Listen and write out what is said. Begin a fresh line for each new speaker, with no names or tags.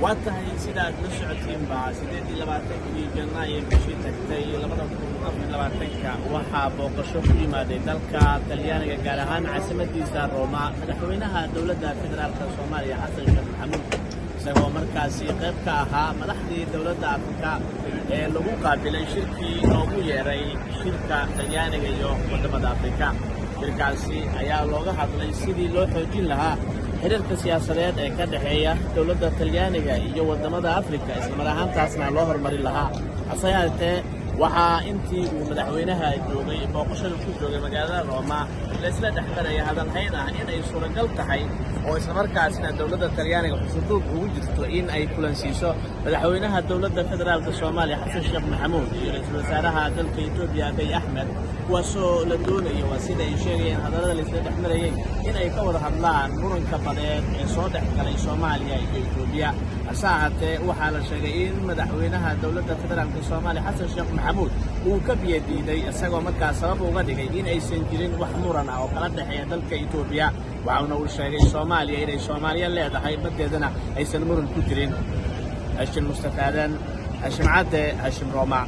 Waa tahay, sida aad la socotiinba, 28-kii Janaayo, bishii tagtay, 2024-ka, waxaa booqasho ku yimaaday dalka Talyaaniga, gaar ahaan caasimadiisa Rooma, madaxweynaha Dowladda Federaalka Soomaaliya, Xasan Sheekh Maxamuud, isagoo markaasi qayb ka ahaa madaxdii dowladda Afrika ee lagu qaabilay shirkii loogu yeeray shirka Talyaaniga iyo waddamada Afrika. Shirkaasi ayaa looga hadlay sidii loo xoojin lahaa xiriirka siyaasadeed ee ka dhexeeya dowladda Talyaaniga iyo waddamada Afrika, islamar ahaantaasna loo horumarin lahaa. Hase yaatee, waxaa intii uu madaxweynaha joogay, booqashada ku joogay magaalada Rooma, laisla dhex maraya hadalhayn ah in ay suuragal tahay oo islamarkaasina dowladda Talyaaniga xusuduub ugu jirto in ay kulansiiso madaxweynaha Dowladda Federaalka Soomaaliya, Xasan Sheekh Maxamuud, iyo ra-iisul wasaaraha dalka Etoobiya, Abiy Axmed, kuwaasoo la doonayo, waa sida ay sheegayeen hadallada laisla dhex marayay, in ay ka wada hadlaan muranka badeed ee soo dhex galay Soomaaliya iyo Etoobiya. Hase ahaatee, waxaa la sheegay in madaxweynaha Dowladda Federaalka Soomaaliya, Xasan Sheekh Maxamuud, uu ka biyadiiday, isagoo markaas sabab uga dhigay in aysan jirin wax muran ah oo kala dhexeeya dalka Etoobiya. Waxauna uu sheegay Soomaaliya inay Soomaaliya leedahay, baddeedana aysan muran ku jirin. Hashim Mustafaadan, Hashim Cadde, Hashim Roma.